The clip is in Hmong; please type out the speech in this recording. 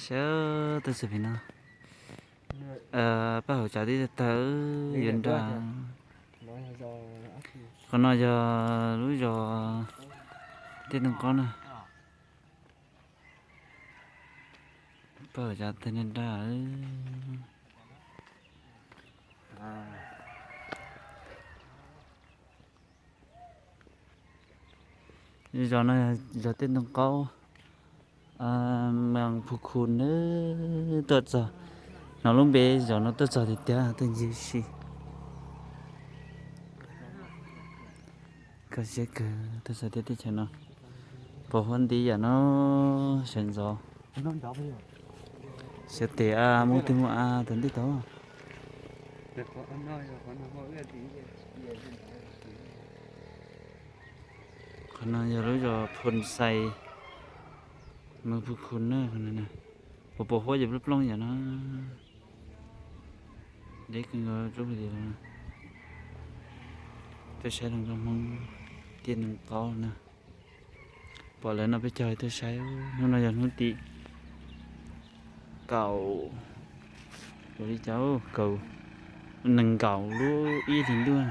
Saib, tuaj txog pem no, paj hauv tsav tib tawg yuav nraj. Qhov no yog lub zos Tiaj Ntoo Qaub na. Paj hauv tsav tawg nraj. Zos no zos Tiaj Ntoo Qaub, Moos Phu Khu na. Tuaj txog, hnov lub npe zos no tuaj txog tiag tiag, tuaj ncig si. Koj siab kawg, tuaj txog tiaj teb chaws no, pos huab nti yam no, sawv ntxov. Xyov tes mus twg mus a tau ntej tau. Qhov no yog lub zos Phoo Xais, Moos Phu Khu na. Pos pos huab yam plooj plooj yam no. Deb kawg nkaus tsob hais tias, tuaj saib hluas nkauj Hmoob Tiaj Ntoo Qaub na. Pom lawv no peb caug tuaj saib, hnub no yog hnub tim kaum, ua li cas, kaum, nees nkaum lub ib hlis ntuj.